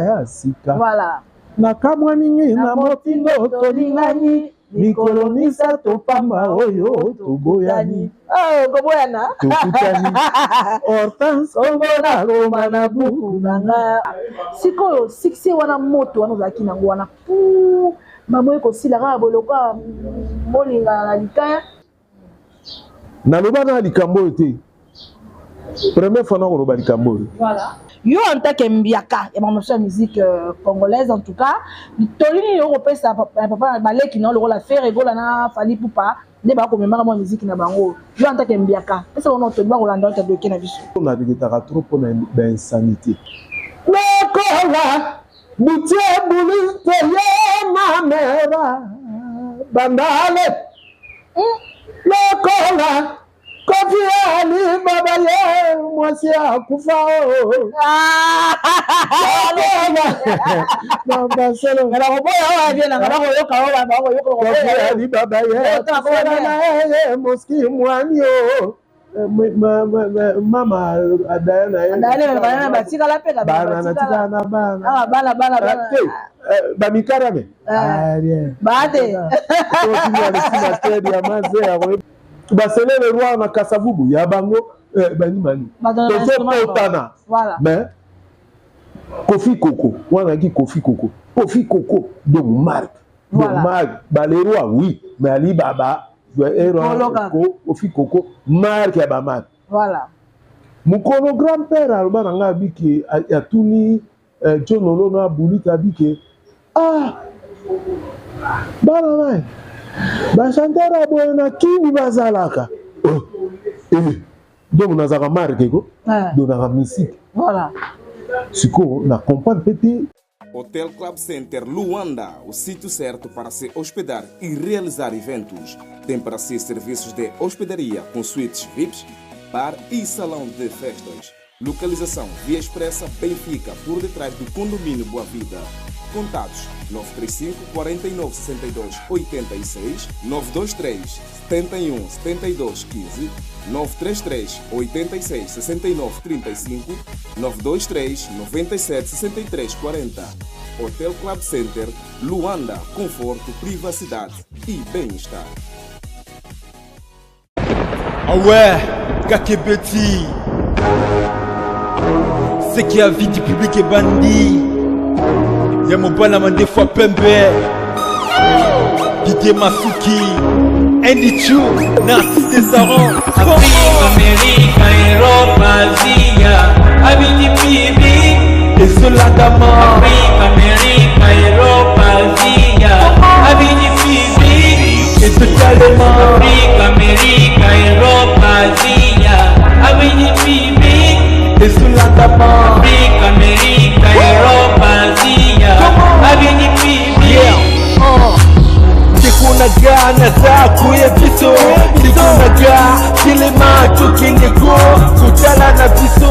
Ya sika. Voilà. Nakamwa mingi na motindo tolingani mikolo 3 pamba oyo toboyani. Oh, koboyana. Tokutani. Hortense kombo nakoma na buku na nga. Sikoyo succès wana moto wana ozalaki nango wana pu mamo ekosila kaka boloka bolingana na likaya. Naloba na likambo oyo te. Première fois nakoloba likambo oyo. Voilà. Yo en tant que mbiaka ya makambo ya musique congolaise en tout cas, toli nini okopesa papa baleki na lokola Ferre Gola na Fally Ipupa nde bakomemaka mwa musique na bango. Yo en tant que mbiaka, pesa bango toli bakolanda yo tadoke na biso. Naregretaka trop mpona bainsanité. Lokola butie bulite ye mamera bandale lokola Koffi Ali baba ye mwasi akufa o. Koffi Ali baba ye akufela na ye moski mwani o. Mama adaya na ye bana natikala na bana bana te bamikarame bate basele le roi na Kasavubu ya bango banimani tozopotana. Mais Koffi Koko wana ki Koffi Koko Koffi Koko donc marque donc marque ba le roi oui mais Ali Baba Koffi Koko marque ya ba marque. Voilà. Mokolo grand père aloba na ngai abiki atuni John Olono abulita abike ah bana mai bachanteur ya boye na kini bazalaka donc nazalaka marque ko donc nazalaka mystique. Voilà. Sikoyo na comprendre pe te. Hotel Club Center Luanda, o sítio certo para se hospedar e realizar eventos. Tem para si serviços de hospedaria com suítes VIPs, bar e salão de festas. Localização Via Expressa Benfica, por detrás do condomínio Boa Vida. Contatos 935 49 62 86, 923 71 72 15, 933 86 69 35, 923 97 63 40. Hotel Club Center, Luanda, conforto, privacidade e bem-estar. Ah ouais, Kakebeti. Ce qui a vie du public est bandit. Ya mobala mandefu pembe. Didier Masuki. Andy Chu, Narcisse Desaron. Afrique, Amérique, Europe, Asia, Abidi Bibi. Ezolandama. Afrique, Amérique, Europe, Asia, Abidi Bibi. Ezotalema. Afrique, Amérique, Europe, Asia, Abidi Bibi. Ezolandama. Afrique, Amérique, Europe, Asia, Abidi Bibi. Yeah. Ndeko naza koya biso ndeko naga telema tokende ko kotala na biso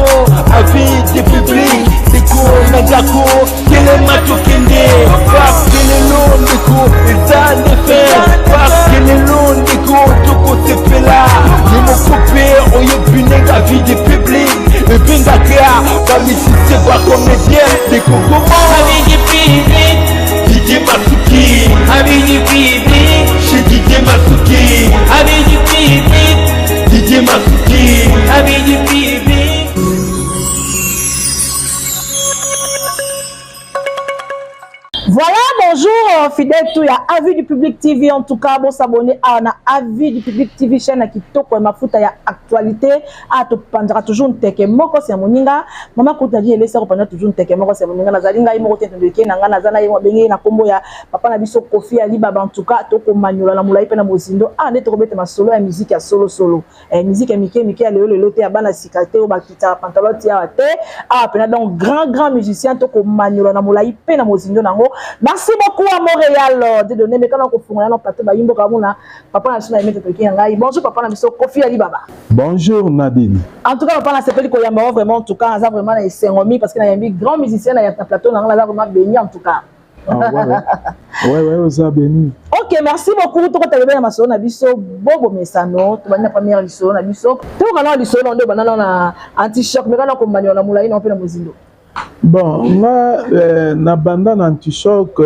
avis de public ndeko nagako telema tokende parce que lelo ndeko eza nde fête parce que lelo ndeko tokosepela ye moko mpe oyebi ndenge avis de public ebengaka bamusicien bacomédien ndeko koma Abidi Bibi. Didier Masuki. Abidi Bibi. Chez Didier Masuki. Abidi Bibi. Didier Masuki. Abidi Bibi. Voilà, bonjour fidèle tout ya Avis du Public TV. En tout cas, bon s'abonner à na Avis du Public TV chaîne ya kitoko ya mafuta ya actualité. A to pandra toujours nteke moko c'est moninga. Mama kota di elesa ko pandra toujours nteke moko c'est moninga. Nazali ngai moko te ndoke na nga nazana ye mabenge na kombo ya papa na biso Koffi Ali Baba. En tout cas, to ko manyola na molai pe na mozindo. Ah nde to ko beta masolo ya musique ya solo solo. Musique ya mike mike ya lelo lelo te ya bana sika te o bakita pantalon ti awa te. Ah pena donc grand grand musicien to ko manyola na molai pe na mozindo nango. Merci beaucoup à Montréal de donner mekana ko fungola na plateau ba yimbo kamuna papa na biso na yemete toki ngai. Bonjour papa na biso Koffi Ali Baba. Bonjour Nadine. En tout cas papa na sepeli ko yamba vraiment en tout cas aza vraiment na esengo mi parce que na yambi grand musicien na ya plateau na nga vraiment béni en tout cas. Ah, ouais, ouais. Ouais, ouais, oza béni. Ok, merci beaucoup. Toko talebe na masolo na biso bobo mesano, to bandi na première lisolo na biso. To kana lisolo nde banana na anti-choc, mais kana kombanyo na molai na pe na mozindo. Bon, nga nabanda na antichoc,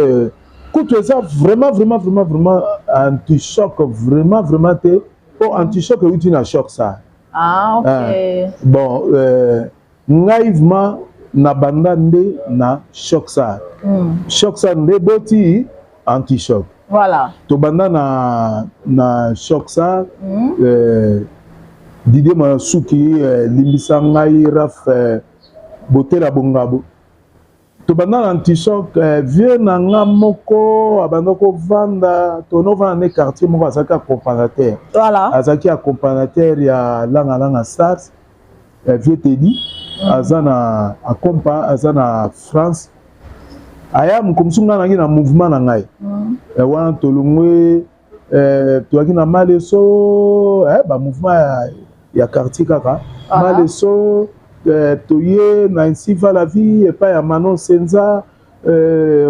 kutu eza vraiment vraiment vraiment vraiment antichoc, vraiment vraiment te, po antichoc euti na choc ça. Ah, ok. Bon, ngai vraiment nabanda nde na choc ça. Choc ça nde boti antichoc. Tobanda na choc ça. Didier Masuki, limbisa ngai Raf, Botela Bongabo. Tobanda na antichoc, vieux na nga moko abanda kovanda, tonovanda ne quartier moko, azalaki accompagnateur. Azalaki accompagnateur ya Langa Langa Stars, vieux Teddy, aza na acompa, aza na France. Aya mokomisi nga nangi na mouvement na ngai. Wana tolongwe, toyaki na Maleso, ba mouvement ya quartier kaka. Maleso, toye na Ainsi va la vie epai ya Manon Senza,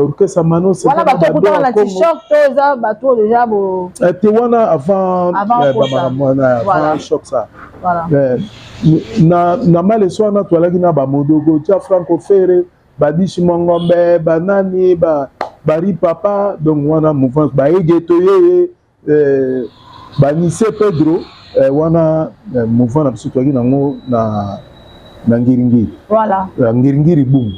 orchestre Manon Senza. Wana bato okutaka na t-shirt to eza bato déjà bo Te, wana avant, bamakambo wana, avant choc ça. Na Maleso wana toalaki na bamodogo tia Franco Ferre, badishi Mongombe, banani ba bari papa, donc wana mouvance baege toyeye, banise Pedro, wana mouvement na biso toyaki nango na Ngiringiri. Ngiringiri Bumbu,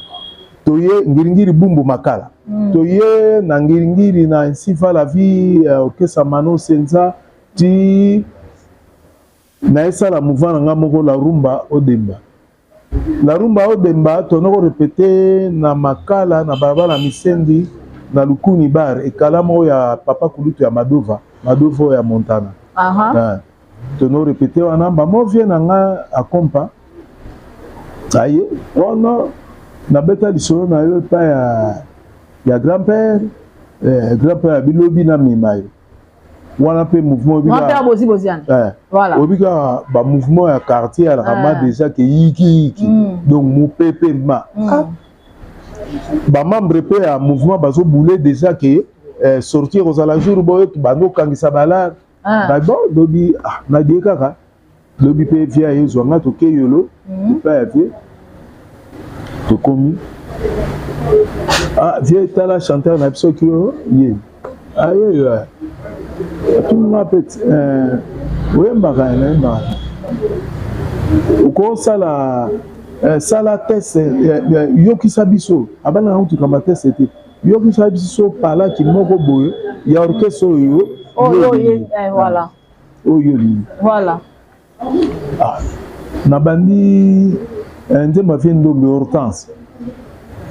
toye Ngiringiri Bumbu Makala. Toye na Ngiringiri na Ainsi va la vie, orchestre Mano Senza, ti nayesala mouvement na nga moko, la rumba Odemba. La rumba Odemba, tona korépéter na Makala, na balabala Misendi, na Lukuni Bar, ekala moko ya papa kulutu ya Madova, Madova oyo ya Montana. Tono répéter wana, bamo vieux na nga akompa aye wana, nabeta lisolo na yo epai ya grand père, grand père ya bilobi na mema yo wana mpe mouvement. Grand-père Bozi Boziane. Oyebi kaka bamouvement ya quartier alaka ma déjà ke yikiyiki, donc mopepe ma bamembre mpe ya mouvement bazobule déjà ke sortir kozala jour boye, bando okangisa balare. Bon, lobi nadie kaka lobi mpe vieux ayezwa nga, toke yolo epai ya vieux, tokomi, ah, vieux, tala chanteur na biso ki oyo ye ayeyo, atunga mpe, oyembaka? Nayembaka. Okosala sala test, yokisa biso, abandaka kutukamba test te, yokisa biso palaki moko boye ya orchestre oyo. Oyo oyo olingi. Nabandi nzembo afie Ndombe Hortense,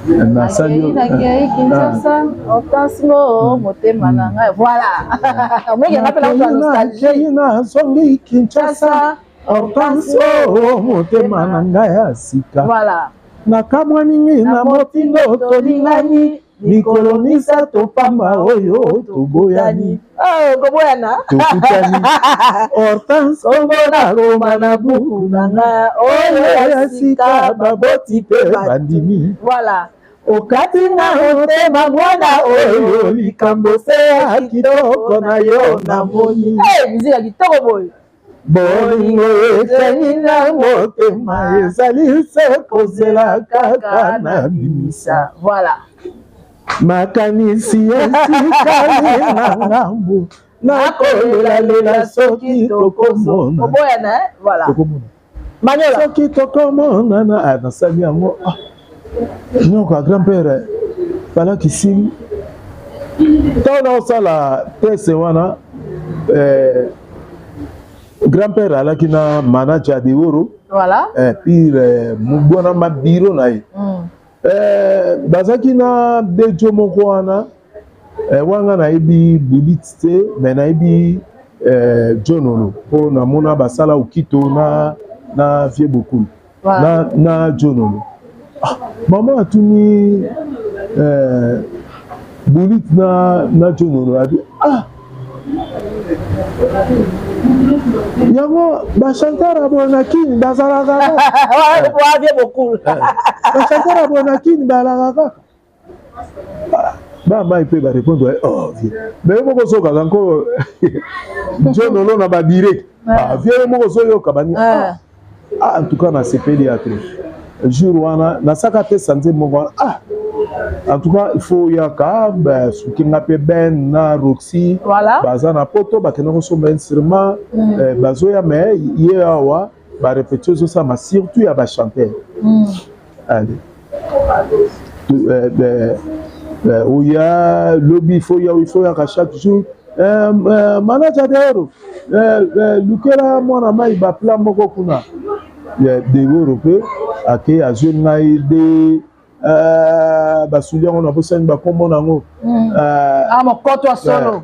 nasali. Kinshasa, Hortense ngo motema na ngai, voilà, omokenga mpe na nostalgie. Nazongi Kinshasa, Hortense o motema na ngai ya sika. Nakamwa mingi na motindo tolingani, mikolo 3 pamba oyo toboyani. Koboyana. Tokutani, Hortense, kombo nakoma na buku na nga oyo ya sika, baboti mpe bandimi. Okati na motema mwana oyo, likambo se ya kitoko na yo namoni. Musique ya kitoko boye. Bolingo ekangi na motema, ezali se kozela kaka na bimisa. Makanisi etikali na ngambu, nakolelalela soki tokomona. Koboyana, voilà. Tokomona soki tokomonana. Nasali yango nyonko ya grand père palaki sili. Ntango naosala test wana, grand père alaki na manager de Oro. Pire mobwana ma biro na ye. Bazalaki na dejo moko wana, wanga nayebi Bulit te, mais nayebi John Olo, mpo namona basala Okito na vieux Bokulu na John Olo. Mama atuni Bulit na John Olo, abi ah, yango bachanteur ya Bonakini bazalaka kaka, bachanteur ya Bonakini bazalaka kaka bamai mpe barépondre, oh vieux, mais yo moko ozokaka nko John Olo na badirect, ah, vieux, yo moko ozoyoka bani. Ah, en tout cas nasepeli ya trop. Jour wana nasaka te sanze moko. Ah, en tout cas il faut yaka soki nga mpe Ben na Roxy baza na poto, bakende kosomba instrument, bazoya. Mais ye awa barépétition ezosalama, surtout ya bachanteur. Allez, oya lobi, il faut ya, il faut yaka chaque jour. Manager Deoro, lukela mwana mai baplat moko kuna. Deoro mpe ake, azwi ngai de basuli yango, nabosani bakombo nango. Mokoto ya solo.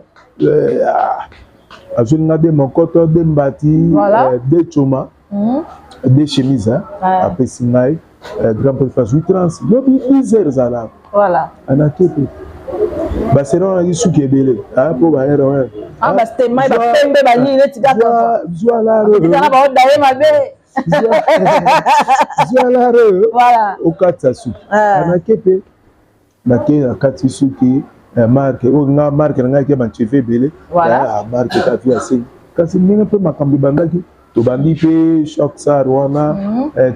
Azwi nga de mokoto, de mbati, de choma, de chemise, apesi ngai. Grand prêtre azwi trans lobi 10 heures ezala. Anake mpe basena wana suki ebele mpo baere wana. Bastemai bapembe banini neti kaka. Zwa laro. Baodaye mabe. Zwa laro, okatisa suki. Anake mpe nake, nakati suki marke oyo nga marke na ngai ke bancheve ebele, marke kafi asengi. Kasi ndenge mpe makambo ebandaki, tobandi mpe choc sar wana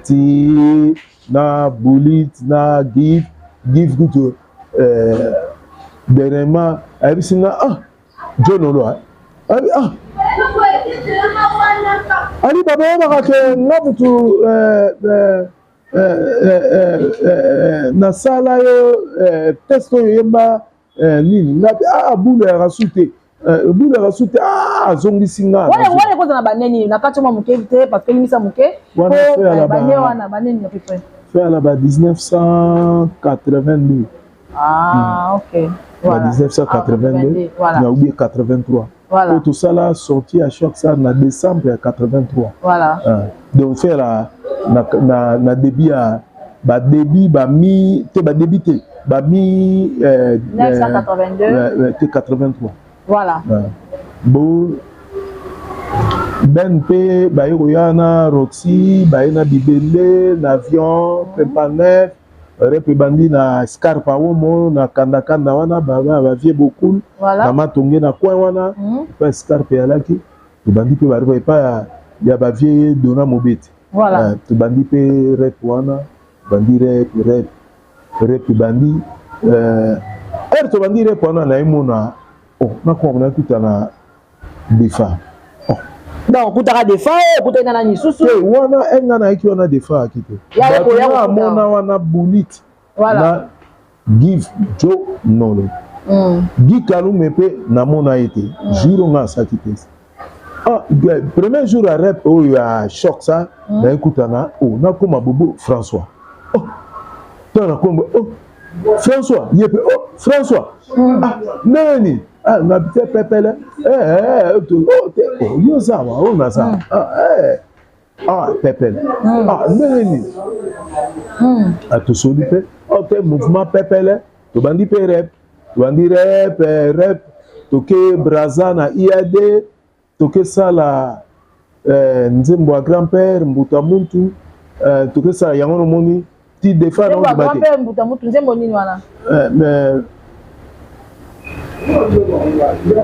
ti na Bulit na Give. Give kutu dernièrement ayebisi nga: "Ah, John Olo, ah, Ali baba, oyebaka ke nga mutu nasala yo test oyo oyemba nini?" Nga ah, bulu ya rasu te, bulu ya rasu te. Ah, azongisi nga. Wana ekozala baneni na kati mwa moke te, parce que limisa moke bane wana baneni à peu près. Faire ba 1982. Ah, ok. Voilà. 1982 na ou bien 83. Voilà. Po tosala sortie ya choc ça na décembre ya 83. Donc faire la na début ya badébut, bami te, badébut te, bami 1982. Te, 83. Voilà. Bo Ben mpe baye koya na Roxy, baye na bibende na avion pempa neuf. Rep ebandi na Scarpa Womo na kandakanda wana, bavie bokul na Matonge na coin wana epa Scarpe eyalaki. Tobandi mpe barep epa ya bavie Dona Mobeti. Tobandi mpe rep wana, bandi rep, rep, rep ebandi ere. Tobandi rep wana, nayemona oh, nakoma nakuta na Defa. Oh. Donc okutaka Defa, okutaki na nani lisusu? Te, wana enga nayaki wana, Defa ayaki te. Bato amona wana Bulit na Give Jo Nolo. Gi Kalume mpe namona ye te. Jour nga asaki te, ah, premier jour ya rep oyo ya choc sa, nayekutana oh, nakoma bobo François. Oh, to nakomba oh, François ye mpe oh, François. Ah, ndenge nini? Ah, na te pepele oh, te oh, yo oza awa, oyo naza ah, ah, pepele. Ah, ndenge nini? Atosoli mpe ok, mouvement pepele. Tobandi mpe rep, tobandi rep, rep toke Braza na IAD, tokesala nzembo ya grand père Mbuta Muntu, tokesala yango. Nomoni ti Defa. Na grand père Mbuta Muntu, nzembo nini wana?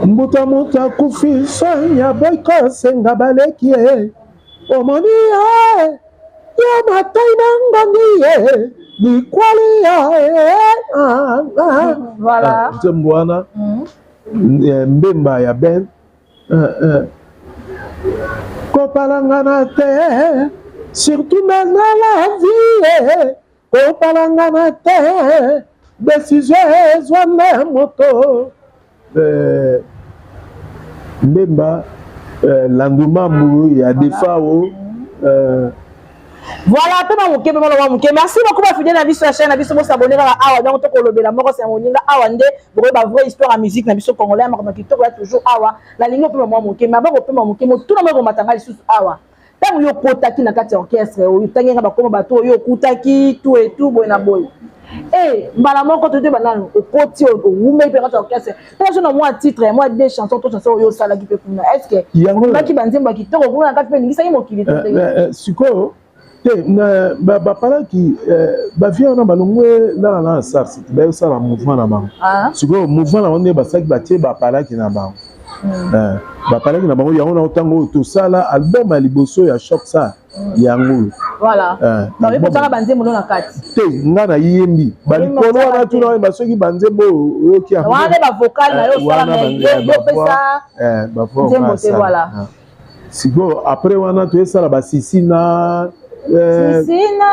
Mbuta Muntu akufi, sonya boy kosenga baleki ye, omoni ye ya matai na ngongi ye likwali ya. Nzembo wana, mbemba ya Ben, kopalangana te, surtout na la vie, kopalangana te, décision ezwa moto. Mbemba Landumambu ya Defao. Voilà, mpe bamoke mpe maloba moke. Merci beaucoup bafidèle na biso ya chaîne na biso. Bosabone kaka awa. Donc tokolobela moko se ya moninga awa nde bokoyeba vraie histoire ya musique na biso congolais. Ya makambo ya kitoko ya toujours awa. Nalingi opema mwa moke, ma bakopema moke, motuna moko ekomatanga lisusu awa. Ntango yo okotaki na kati ya orchestre oyo, otangi nga bakoma bato oyo okutaki, tout et tout, boye na boye, e mbala moko toyeba nanu okoti, owumeli mpe na kati ya orchestre mpe so na mwa titre ya mwa deux chansons to chanson oyo osalaki mpe kuna, est ce que omaki banzembo ya kitoko kuna na kati mpe eningisaki mokili? To sikoyo te, bapalaki bavie wana balongwe na sars, bayosala mouvement na bango. Sikoyo mouvement na bango nde basalaki, batie bapalaki na bango. Eh, bapalaki na bango yango na ntango oyo tosala album ya liboso ya Choc sa yango oyo. Voilà. Eh, baoyebi album kotanga banzembo no na kati. Te, nga nayembi balikolo wana, tuna oyemba soki banzembo oyo oyoki yango. Wana nde bavocal na yo Eh, osala wana mais yo opesa eh, bavoix nzembo nga te, asala. voilà. Ah. Sikoyo après wana toyesala basisi na eh, Sisina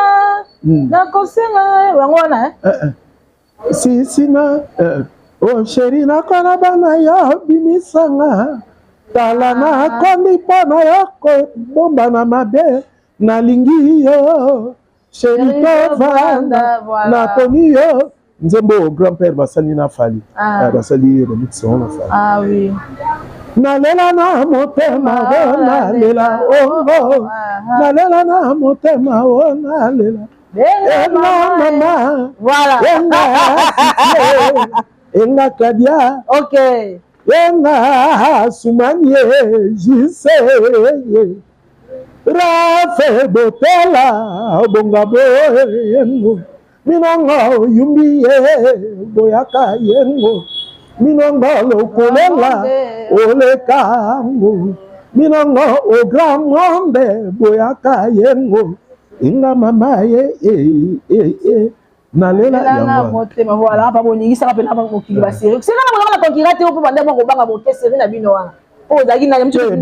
nakosenga yango wana eh? Eh, eh. Sisina eh. O chéri, nakola bana yo, bimisanga tala, nakondi mpo na yo kobombana mabe, nalingi yo chéri, tovanda, Voilà. naponi yo. Nzembo oyo grand père basali na Fally. Ah. Eh, basali remix yango na Fally. Ah oui. Nalela na motema o, nalela ongo, nalela na motema o, nalela Benga enga mama, eh. mama. Voilà. Enga Sisie, enga Claudia. Ok. Enga Sumanie Jise, Rafe Botela bonga boyengo minongo yumbi ye boyaka yengo minongo lokolela olekango minongo au grand monde boyaka yengo inga mama ye e, e, e. Nalela Lela na yango wana. motema, voilà, pa boningisaka mpena mokili basérie seka na bolaka na concurrent te, mpo bande mwa kobanga boke série na bino wana oyo ozalaki na Te,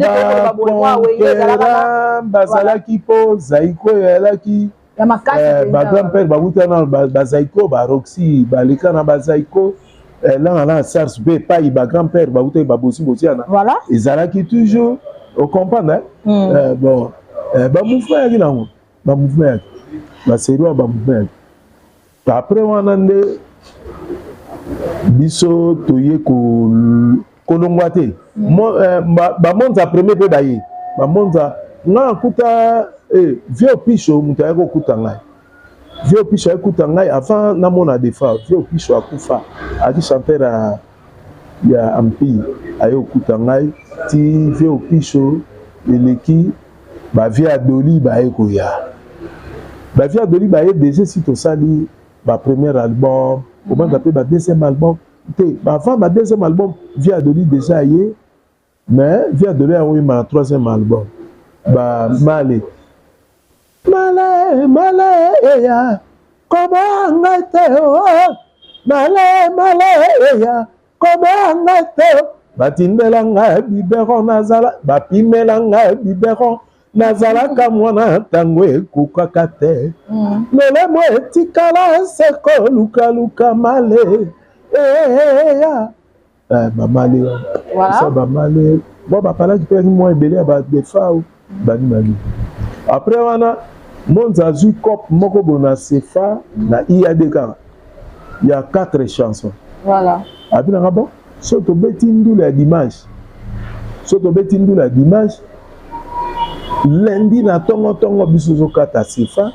baconquérant bazalaki mpo Zaiko ezalaki ya makasi eh, mpenza. bagrand père bakuta na bazaiko, baroxy baleka na bazaiko eh, langa na sars mpe epai bagrand père bakutaki babosi bosiana. Voilà. Ezalaki toujours ocomprendre, hein? Eh, bon eh, bamouvement yaki nango, bamouvement yaki basérie wana, bamouvement yaki. Après wana nde biso toye kolongwa te. Eh, bamonza premier mpe baye bamonza, nga nakuta eh, vieux Pisho, moto ayaki kokuta ngai, vieux Pisho ayaki kuta ngai avant namona Defa. Vieux Pisho akufa, ayaki chanteur ya Empire, aye kokuta ngai ti vieux Pisho eleki. Bavieux Adoli baye koya, bavieux Adoli baye déjà si tosali bapremier album, obanda mpe badeuxième album te, avant badeuxième album vieux Adoli déjà aye, mais vieux Adoli akoyemba na troisième album. Bamale male male eya koboyanga te o, male male eya koboyanga te, batindela ngai biberon, nazala bapimela ngai biberon, nazalaka mwana ntango ekokaka te. Lolemo etikala seko lukaluka male eya. Eh, bamale wana. Voilà. Esa bamale bon bapalaki mpe mwa ebele ya badefa bani bani. Après wana Monza azwi cop moko boye na Sefa na IAD kaka ya 4 chansons. Voilà. Abinanga bon, so tobeti ndula ya dimanche, so tobeti ndula ya dimanche, lundi na ntongo ntongo biso ozokata Sefa,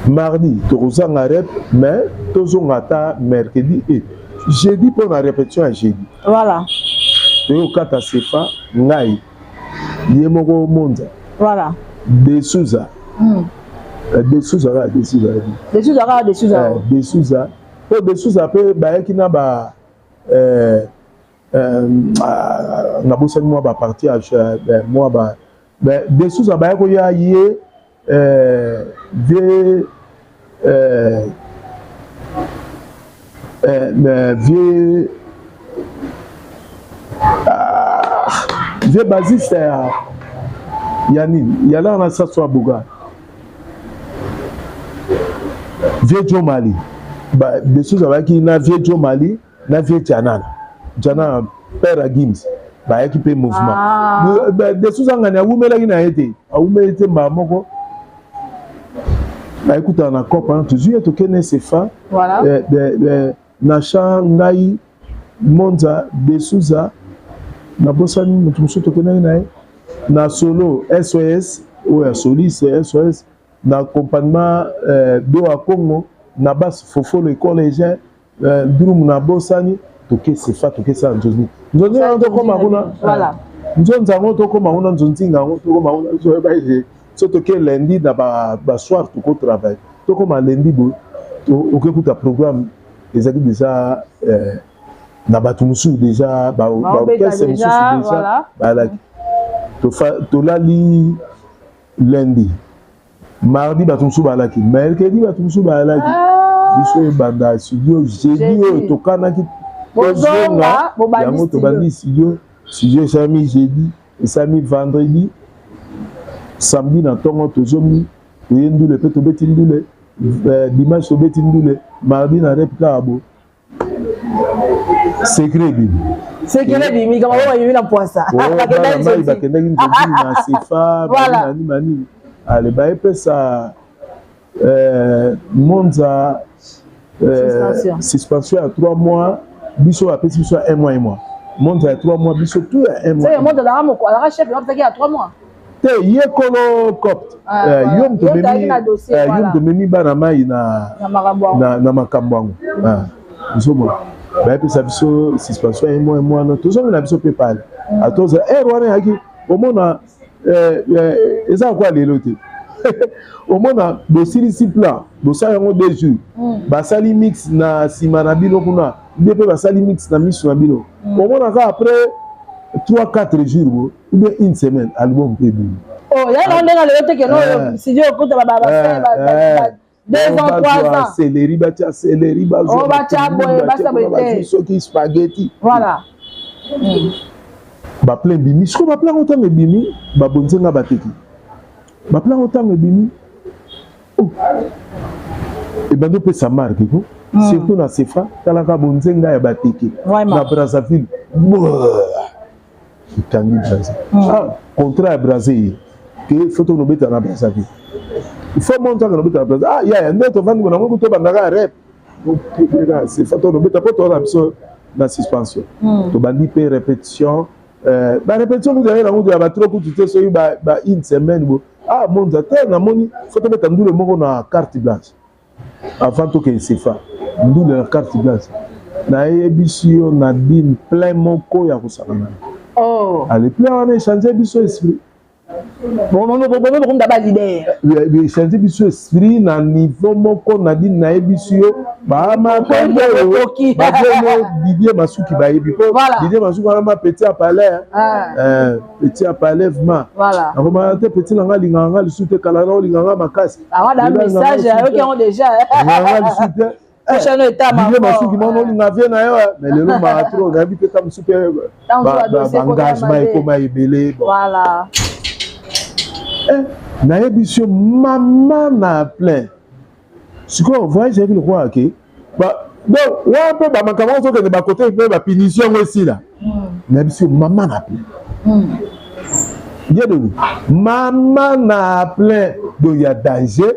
mardi tokozanga rep, mais tozonga ata mercredi et jeudi mpo na répétition ya jeudi. Voilà. Toyokata Sefa, ngai ye moko Monza. Voilà. De Souza. De Souza kaka, De Souza. De Souza kaka, De Souza. Eh, De Souza, mpo De Souza mpe bayaki na ba eh, eh, ah, nabosani mwa baparti ya eh, mwa ba De Souza bayaki koya ye eh, vieux eh, eh, mais vieux ah, vieux basiste ya nini ya langa na Saso Aboga, vieux Jo Mali. De Souza bayaki na vieux Jo Mali na vieux Janana, Janana père ya Gims, bayaki mpe mouvement. Ah. De Souza ngani awumelaki na ye te, awumeli te, mbala moko ayekutana na cope wana, tozwi ye, tokende Sefa. Voilà. Eh, na champ ngai Monza, De Souza, nabosani moto mosusu tokendaki na ye na solo SOS oyo ya soliste SOS na accompagnement eh, do ya Congo na bas Fofolo collégien eh, drum nabosani. Toke Sefa, tokesala nzonzi nzonzi yango, tokóma kuna. Voilà. Nzonzi yango tokóma kuna, nzonzinga yango tokóma kuna, toyeba ete so toke lundi na basoir tokotravaille, tokóma lundi boye, okekuta programme ezalaki déjà eh, Na bato mosusu déjà, baorchestre mosusu déjà balaki. Tolali lundi, mardi bato mosusu balaki, mercredi bato mosusu balaki. Biso ebanda studio jeudi oyo tokanaki tozonga yango, tobandi studio. Studio esalami jeudi, esalami vendredi, samedi na ntongo tozongi, toye ndule mpe tobeti ndule, dimanche tobeti ndule, mardi na rep kaka bo secret ebimi. Secret ebimi kama bo babimi na poisa. Bana mai bakendaki nzonzi na sefa banani manini, ale bayepesa Monza suspension ya 3 mois, biso bapesi biso ya 1 mois, 1 mois, Monza ya 3 mois, biso tout ya 1 mois. Monza azalaka chef, ya 3 mois. Te, ye kolo copte, yo moto omemi bana mai na makambo yango. Ozomona, bayepesa biso suspension ya 1 mois, 1 mois wana tozongela biso mpe pale atoza heure wana eyaki. Omona, eza kwa lelo te. Omona, bosilisi plan, bosala yango 2 jours, basali mix na nsima na bino kuna nde mpe basali mix na miso na bino. Omona kaka après 3 4 jours bo ou bien une semaine, album mpe ebimi. Oh, ya na ndenge lelo te keno studio okota ba 2 ans, 3 ans. Céleri, batia céleri. Bazwa batia boye, basa boye te. Soki spaghetti. Voilà. Baplan ebimi. Sikoyo baplan yango ntango ebimi, babonzenga bateki baplan yango. Ntango ebimi, ebandi opesa marque ko, surtout na sefa. Talaka bonzenga ya bateke na Brazzaville, ekangi Braza. Ah, contrat ya Braza ye ke faut tokende obeta na Brazzaville, il faut montre akende obeta na Braza. Ah yaya, nde tovandi bona ngo, tobandaka rep sefa, tokende obeta mpo toza na biso na suspension. Tobandi mpe répétition, barépétition kutu yayela kutu ya batro kutu te, soki ba une semaine bo. Ah, Monza te, namoni faut tobeta ndule moko na Carte Blanche avant tokende sefa. Ndule na Carte Blanche, nayebisi yo, Nadine, plein moko ya kosakana. Oh. Ale, plein wana echange biso esprit. Bokomda baleader. Echange biso esprit na niveau moko. Nadine, nayebisi yo, bamakambo oyo bazono Didier Masuki bayebi po Didier Masuki wana ma petit ya palais, petit ya palais vraiment. Nakomana te, petit na nga alingaka nga lisusu te. Kala na olingaka nga makasi. Message ayoki yango déjà. Alingaka nga lisusu te. Didier Masuki mwana olinga vie na yo, mais lelo maa trop. Nayebi mpe ta mosusu mpe baengagement ekoma ebele. Nayebi so mama na plein. Sikoyo voyage eyaki lokola ke donc wana mpe bamakambo yango tokende bakote mpe bapunition yango esila. Nayebi so mama na plein Dieudonné, mama na plein, donc ya danger.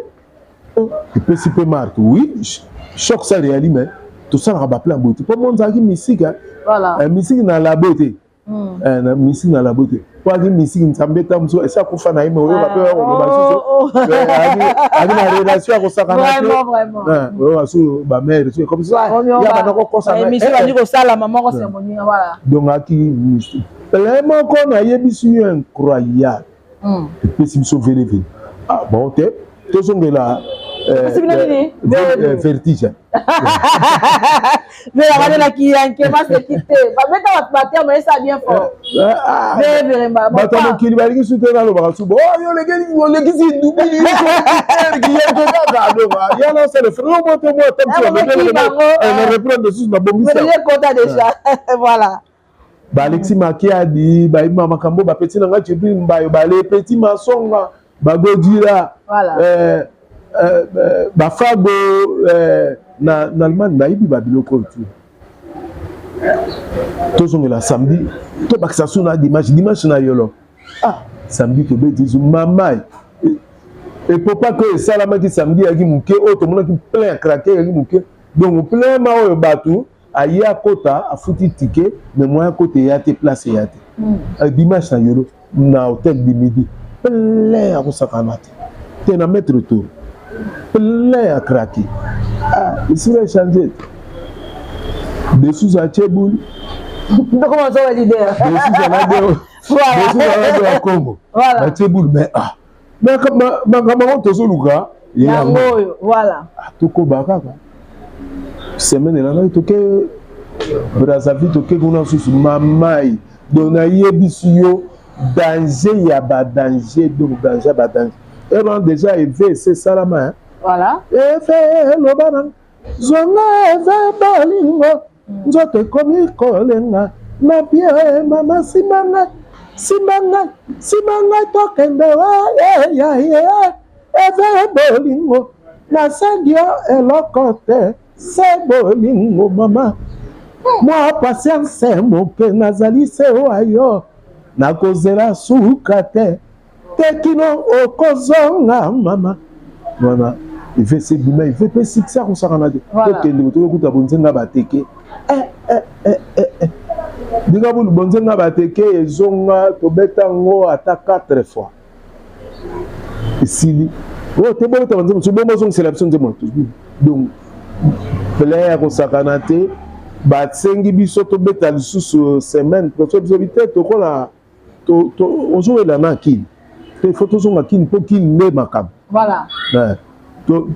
Epesi mpe marque, oui, choc ça réali, mais tosalaka baplan boye te mpo mo nzalaki misike, misiki na labo te, na misiki na labo te, po aki misiki Nzambe ta mosusu esi akufa na ye, me oyoka mpe koloba susu aki na relation ya kosakana te. Oyoka su bamare su comme ça ya banda kokosa. Donc aki misiki plein moko, nayebisi yo, incroyable. Epesi biso velevele. Ah bon, te, tozongela vertige. Babandelaki yanke baseki te, babeta bato baterme esa bien fort. Bato ya mokili balingi su te. Nalobaka su bo yo olekisi dubili yanke kaka yana osala frère mo te mo na reprendre susu na bongisa. Kota déjà, voilà. Balexi Makiadi bayima makambo, bapeti na nga Jibril Mbayo, bale petit Masonga, bagodila, bafago na Allemagne bayebi babiloko oyo tu. Tozongela samedi, tobakisa su na dimanche, dimanche na yolo. Ah, samedi tobeti zu mama epopaka oyo esalamaki samedi eyaki moke, oyo tomonaki plein ya craquer eyaki moke. Donc plein ma oyo bato aye akota, afuti ticket, mais moyen akota eya te, place eya te. Dimanche na yolo na Hôtel du Midi, plein akosakana te te na maître tour, plein ya craquer. Ah, esila échange te, Dessous atie boule. Comment ça, leader? Dessous alade ya Congo batie boule, mais ah, makambo yango tozoluka. Yango oyo, voilà. Tokoba kaka semaine elandaki, toke. Brazzaville toke kuna susu mamai. Donc nayebisi yo danger ya ba danger, donc danger ya ba danger. Wana déjà eve ese esalama, hein? Voilà. Eve eloba na zonga, eve bolingo, nzoto ekomi kolenga na bie, mama simba ngai, simba ngai, simba ngai, tokende ya eve bolingo, nasengi yo eloko te, se bolingo mama, mwa patience moke, nazali se wayo, nakozela suka te te kino okozonga mama. Wana eve se bima, eve mpe succès akosakana te. Tokende tokokuta bonzenga bateke, ndinga bulu bonzenga bateke ezonga, tobeta yango ata 4 fois, esili. Oyo te, bobeta banzembo mosusu, bongo ozongisela biso nzembo. Donc plein ya kosakana te. Basengi biso tobeta lisusu semaine prochaine, biso bi te, tokola ozowela na Kini te, faut tozonga Kini mpo Kini nde makambo.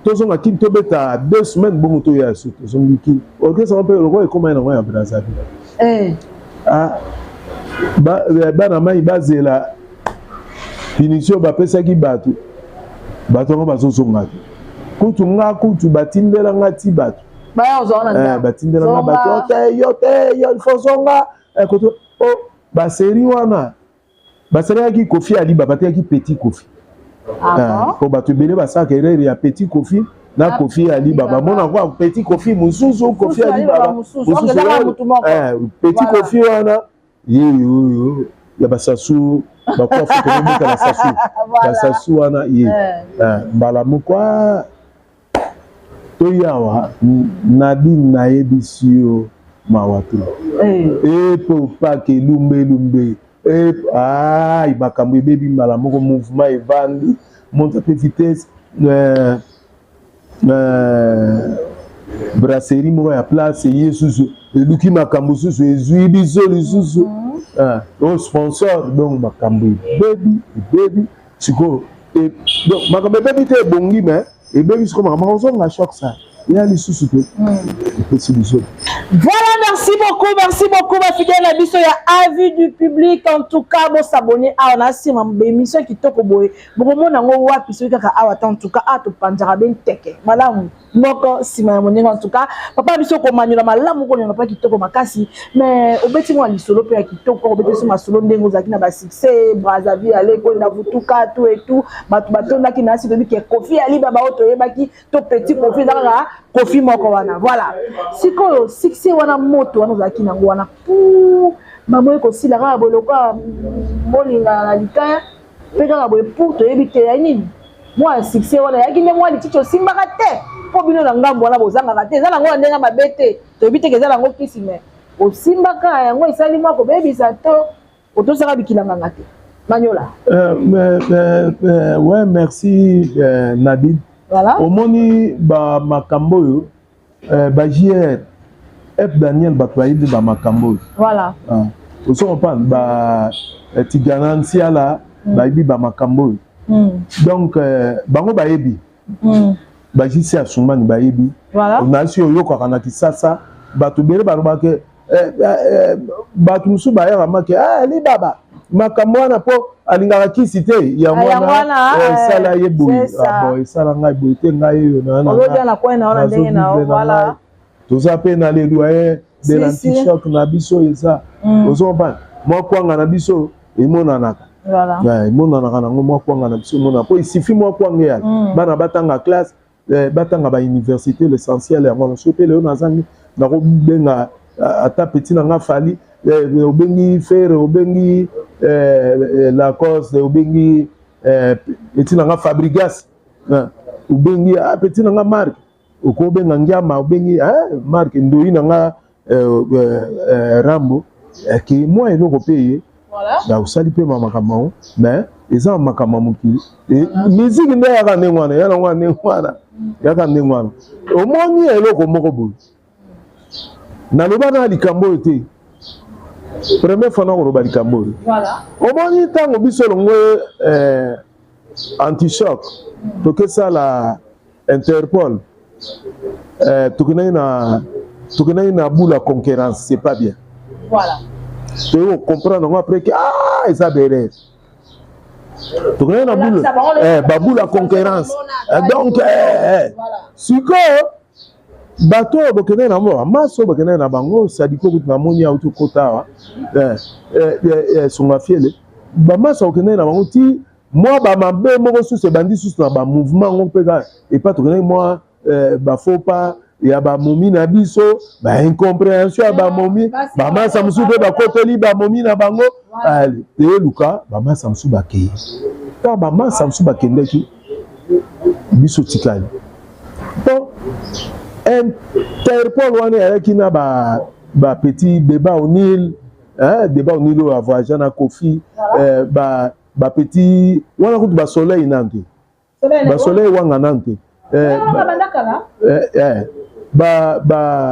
Tozonga Kini, tobeta 2 semaines, bongo toya so tozongi Kini. Orchestre mpe lokola ekóma nango ya Brazzaville. Bana mai bazela punition bapesaki bato, bato yango bazozonga te. Kutu nga kutu batindela nga ti bato, batindela nga bato te, yo te, yo il faut zonga koto oh, baseri wana basalelaki Kofi Aliba, bateyaki petit Kofi. Po bato ebele basalaka erreur ya petit Kofi na Kofi Aliba, bamona kwa petit Kofi mosusu, Kofi Aliba mosusu. Petit Kofi wana ye oyo ya basasu, bakwafu tokobeta basasu, basasu wana ye mbala moko toyawa. Nadine, nayebisi yo, mawa te, epopaka elumbe elumbe, ai makambo ebebi mbala moko, mouvement evandi, monte mpe vitesse. Brasserie moko ya place eye susu, eluki makambo susu, ezwi biso lisusu o sponsor. Donc makambo ebebi, ebebi sikoyo. Donc makambo ebebi te, ebongi, mais ebebi sikoyo. Makambo ozonga choc, ça eya lisusu te, epesi biso. Voilà, merci beaucoup, merci beaucoup, bafidèle na biso ya Avis du public. En tout cas, bosabonner awa na nsima bémission kitoko boye. Bokomona yango wapi soki kaka awa te? En tout cas, awa topanzaka be nteke malamu moko nsima ya moninga. En tout cas, papa biso komanyola malamu, konyola mpa kitoko makasi, mais obeti mwa lisolo mpe ya kitoko, obeti so masolo ndenge ozalaki na basuccès Brazzaville, ale kolenda vutuka, tout et tout, bato batondaki na asi. Toyebi ke Kofi Ali Baba oyo toyebaki to petit Kofi eza kaka Kofi moko wana. Voilà, sikoyo succès wana, moto wana ozalaki nango wana, pu bamoyi kosila kaka boye lokola molinga na likaya mpe kaka boye, pour toyebi te ya nini. Mwa succès wana eyaki nde mwa lititi osimbaka te, mpo bino na ngambo wana bozangaka te, eza nango na ndenge mabe te, toyebi te ke eza nango kisi, mais osimbaka yango esali mwa kobebisa to otosaka bikilanganga te, Manyola. Ouais, merci Nadine. Voilà. Omoni bamakambo oyo, ba JR F Daniel, bato bayebi bamakambo oyo. Ozo comprendre, ba Tigana Nsiala bayebi bamakambo oyo. Donc bango bayebi, bajisi ya Sumani bayebi. Nasi oyokaka na Kisasa, bato ebele balobaka bato mosusu bayaka make libaba makambo wana mpo alingaka kisi te, yango wana esala ye boye. Bon, esala ngai boye te, ngai oyo toza mpe na le doyen de l'antichoc na biso eza, ozo comprendre, mwa kwanga na biso emonanaka, emonanaka nango, mwa kwanga na biso emonana mpo isifi mwa kwanga eyala, bana batanga classe, batanga bauniversité, l'essentiel yango wana. Soki mpe lelo nazangi, nakobenga ata petit na nga Fali, obengi Fere, obengi Lacoste, obengi petit na nga Fabrigas, obengi petit na nga Mark, okobenga Ngiama, obengi Mark Ndoi na nga Rambo ke mwa eloko mpe ye osali mpe makambo yango. Mais eza makambo ya mokili, miziki nde yaka ndenge wana, ya nango ndenge wana, yaka ndenge wana. Omoni eloko moko boye, naloba na likambo oyo te, première fois nakoloba likambo oyo. Omoni ntango biso elongo antichoc, tokesala Interpol, tokendaki na Tokendaki na boule ya concurrence, c'est pas bien. Voilà. Toyei kocomprendre yango après ke ah, eza berere. Tokendaki na boule, eh, baboule ya concurrence. Donc eh, eh. Sikoyo bato oyo bokendaki na bango, bamasi oyo bokendaki na bango, Sadiko kutu namoni auti okota awa, songa fiele, bamasi okendaki na bango ti mwa bamabe moko susu ebandi susu na bamouvement yango mpe kaka epa tokendaki mwa bafaux pas ya bamomi na biso, baincompréhension ya bamomi, bamasa mosusu mpe bakoteli bamomi na bango. Ale eluka bamasa mosusu bakei. Ntango bamasa mosusu bakendaki, biso tikali. Bon, Interpol wana eyalaki na ba petit débat O'Neill, hein, débat O'Neill oyo avoyagea na Kofi, ba petit wana kutu basoleil nanu te, basoleil wanga nanu te,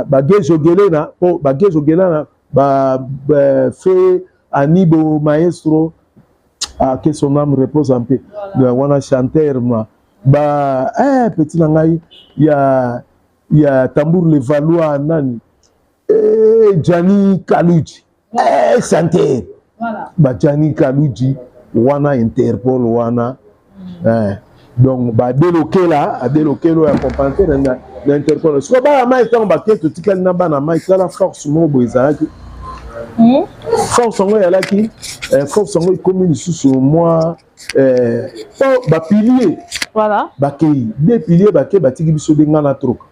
bagejo gelena, po bagejo gelena ba fe Anibo maestro, ah, que son âme repose en paix. Voilà. Wana chanteur ma ba petit na ngai ya tambour le Valois nani, Gianni Kaluji, chanteur. Voilà. Ba Gianni Kaluji wana Interpol wana, donc ba delokela adelokelo ya comprendre na Interpol. Siko bana mai ntango bake, totikali na bana mai. Tala force moko boye ezalaki, force yango ezalaki, force yango ekomi lisusu mwa po bapilier. Voilà. Bakei deux piliers, bake batiki biso nde nga na troka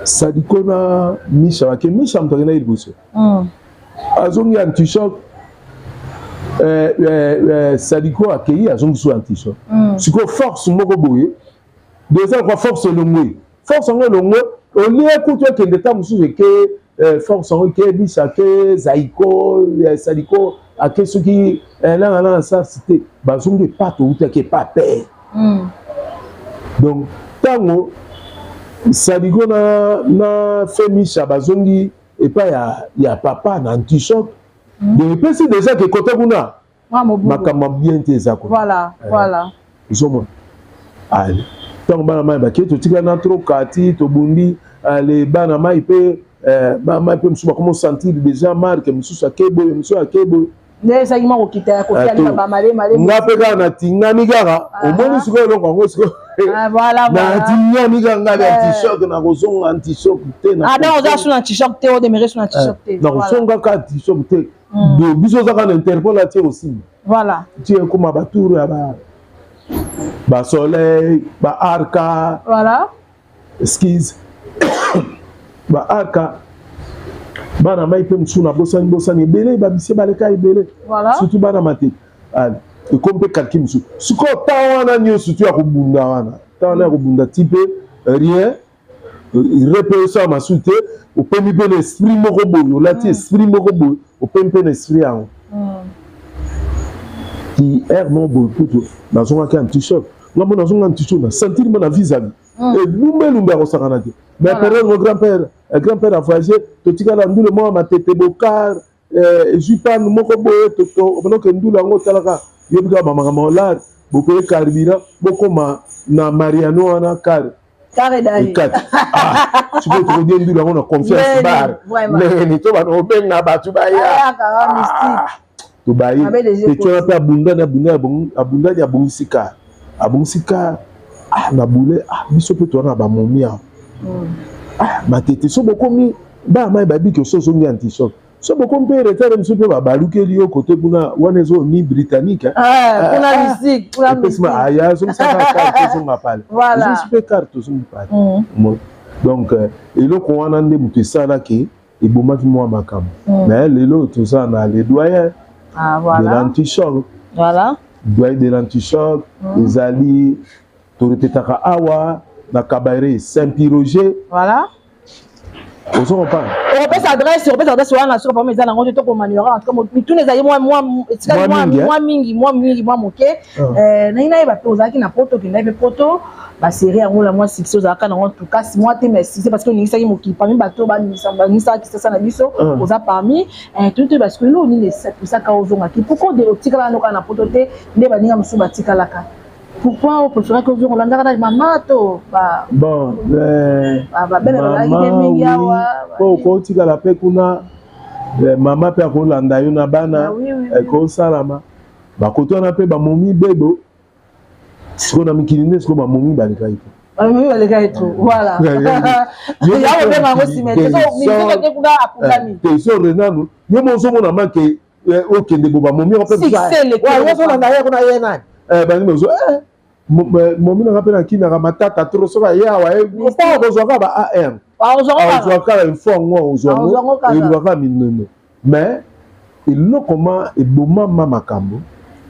Sadiko na Misha. Bake, Misha moto akendaki liboso, azongi antichoc. Sadiko akei, azongi so antichoc. Sikoyo force moko boye eza kwa force elongwe, force yango elongwe, olie kutu ekende ta mosusu eke, force yango eke, Misha ake, Zaiko, Sadiko ake, soki nanga nanga sasi te, bazongi epa toutaki, epa pere. Donc ntango Sadiko na fe Misha bazongi epai ya papa na antichoc, donc epesi déjà ke kote kuna makambo bien te eza kuna. Voilà. Ozomona, ale ntango bana mai bakei, totikali na troka ti tobundi. Ale bana mai mpe, bana mai mpe mosusu bakoma osentir déjà marque mosusu, ake boye, mosusu ake boye. Nde ezalaki mwa kokita ya Kofi alima bamale male. Nga mpe kaka natingami kaka, omoni sikoyo eloko yango sikoyo, natingami kaka ngai antichoc, nakozonga antichoc te. Ah, oza su na antichoc te, odemere su na antichoc te. Nakozonga kaka antichoc te. Biso oza kaka na Interpol, atie osimba. Voilà. Tie ekoma batour ya basoleil, baarka. Voilà. Excuse, baarka, bana mai mpe mosusu nabosani bosani ebele, babisie baleka ebele, surtout bana matete. Ekomi mpe calcul mosusu sikoyo. Ta wana nyonso tu ya kobunda wana, ta wana ya kobunda ti mpe rien repe osala masusu te, opemi mpe na esprit moko boye, olati esprit moko boye, opemi mpe na esprit yango ti aire moko boye. Kutu nazongaki antichoc, nga mpo nazonga antichoc na sentir mo na vis-à-vis elumbe elumbe ya kosakana te. Mais période mo grand père a voyagé, totikala ndule moko matete bokar ezwi pane moko boye, onoke ndule yango otalaka yebi kaka bamakambo olare, bokoye carburant, bokoma na Mariano wana kare ekati. Sikoyo tokodie ndule yango na confiance bar ndenge to bana obenga bato baya tobaye petwana mpe abundani abundani abundani, abongisi kar, abongisi kar na bule. Biso mpe towana na bamomi awa matete. So bokomi bana mai babiki oso ozongi antichoc, so bokomi mpe retard mosusu mpe babalukeli yo kote kuna wana ezo ni britannique epesima aya azongisaka kar, tozonga pale, ezongisi mpe kar, tozongi pale. Donc eloko wana nde moto esalaki ebomaki mwa makambo. Mais lelo toza na le doyen de l'antichoc. Doyen de l'antichoc ezali, torepetaka awa na cabaret Saint-Pi Roger. Ozo comprendre? Okopesa adresse, okopesa adresse wana soki pamo eza nango te, tokomanuera. En tout cas mituna ezali etikali mwa mingi, mwa mingi, mwa moke. Nangi nayeba mpe ozalaki na poto, okendaki mpe poto, basérie yango la mwa succès ozalaka nango, en tout cas mwa te, mais succès, parce que oningisaki mokili parmi bato baningisaka kisasa na biso, oza parmi toni toyeba sikoyo eloko nini epusaka ozongaki, pourquoi otikalaka no kaka na poto te nde baninga mosusu batikalaka. Pourquoi opréféraki ozonga, olandaka na mama to Bon, babele bazalaki te mingi awa? Po okotikala mpe kuna, mama mpe akolanda yo na bana, ekosalama bakoto wana mpe bamomi bebo. Sikoyo na mikili nde sikoyo bamomi balekaki te. Bamomi balekaki to, voilà, ya kobenga yango cimetière te, kuna akundami. Te, so renanu yo mo ozomona make okende bo bamomi yango mpe. Ozolanda ye kuna, ye nani? Bangi ozo momi nanga mpe nakinaka matata trop. Soki aye awa, mpo kozwaka ba ar, ozwaka info yango, ozwa yango, elukaka minono. Mais eloko ma ebomama makambo,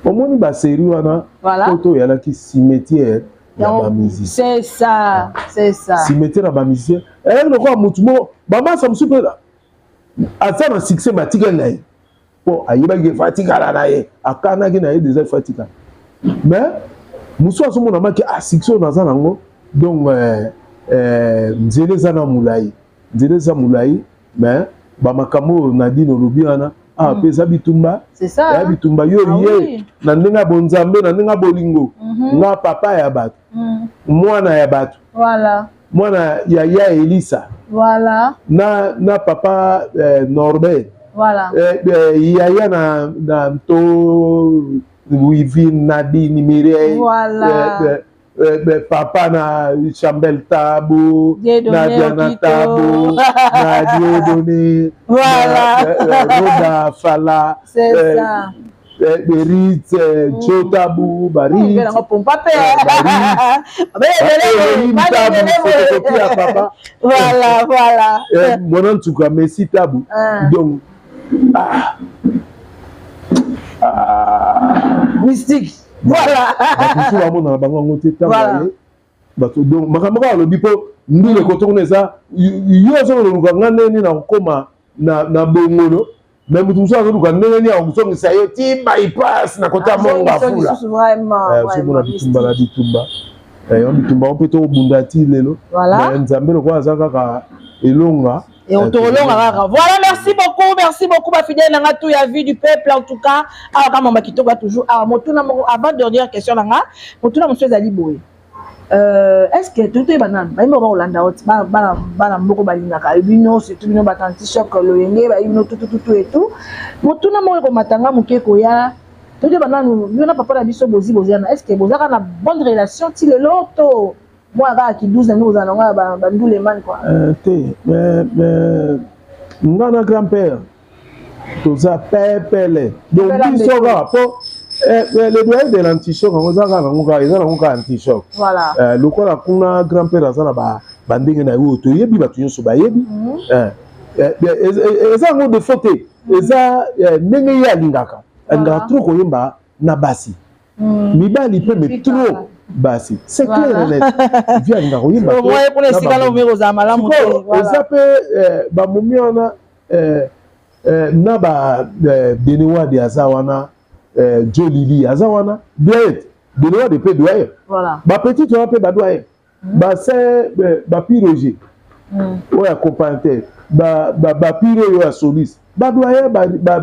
omoni basérie wana po toyalaki cimetière ya bamusicien. C'est ça, c'est ça. Cimetière ya bamusicien eyaki lokola motu moko, bamasa mosusu mpe aza na succès, batikali na ye mpo ayebaki efa atikala na ye, akanaki na ye déjà efa atikala. Mais mosusu azomona maki, ah, succès oyo naza nango, donc nzela eza na molai, nzela eza molai. Mais bamakambo oyo Nadine olobi wana awa mpe eza bitumba ya bitumba. Yo ye na ndenge ya bonzambe, na ndenge ya bolingo, nga papa ya bato, mwana ya bato, mwana ya ya Elisa na papa Norbert, yaya na nto Wivine, Nadine, Mireille, papa na Chambel Tabu, na Diana Tabu, na Dieudonné, Roda Fala, Berit Jo Tabu, Barit Tabu, ya papa. Voilà. Mwana ntuka Messi Tabu. Donc ah. Ah. Mystique, voilà. Bato mosusu bamonana bango yango te ntango aye bato. Donc makambo kaka alobi, mpo ndule koto kuna eza yo ozoluka nga ndenge nini nakokóma na bongolo, mais moto mosusu azoluka ndenge nini akozongisa yo ti bypass na kota monga fula. Ozomona bitumba na bitumba yo, bitumba ngo mpe tokobunda ti lelo. Nzambe lokola aza kaka elonga. Et on te kaka. Voilà, merci beaucoup, merci beaucoup, ma fidèle nanga tout ya vie du peuple en tout cas. Ah, kama makitoko toujours. Ah, motuna moko avant dernière question nanga. Motuna monsieur Zali boye. Est-ce que tout est banane? Ba moko kolanda ot ba ba bana moko balingaka bino, surtout bino ba anti-choc loyenge, ba bino tout tout tout et tout. Motuna moko ko matanga moke koya. Tout est banane, bino na papa na biso bozi boziana. Est-ce que bozaka na bonne relation ti lelo to moi kaka ki 12 na ozala nango ya bandulemani quoi? Te, nga na grand père toza pepele. Donc biso kaka po le doyen de l'antichoc yango eza kaka nango, kaka eza nango kaka antichoc. Lokola kuna grand père aza na bandenge na ye oyo toyebi, bato nyonso bayebi, eza yango défaut te, eza ndenge ye alingaka, alingaka trop koyemba na basi, mibali mpe, mais trop basi, c'est clair et net. Vieux alingaka koyemba. Eza mpe bamomi wana na ba Denewade aza wana, Jolili aza wana, doyen Denewade mpe doyen, bapetite wana mpe badoyen, basin bapi Roger oyo accompagnateur, bapire oyo ya soliste, badoyen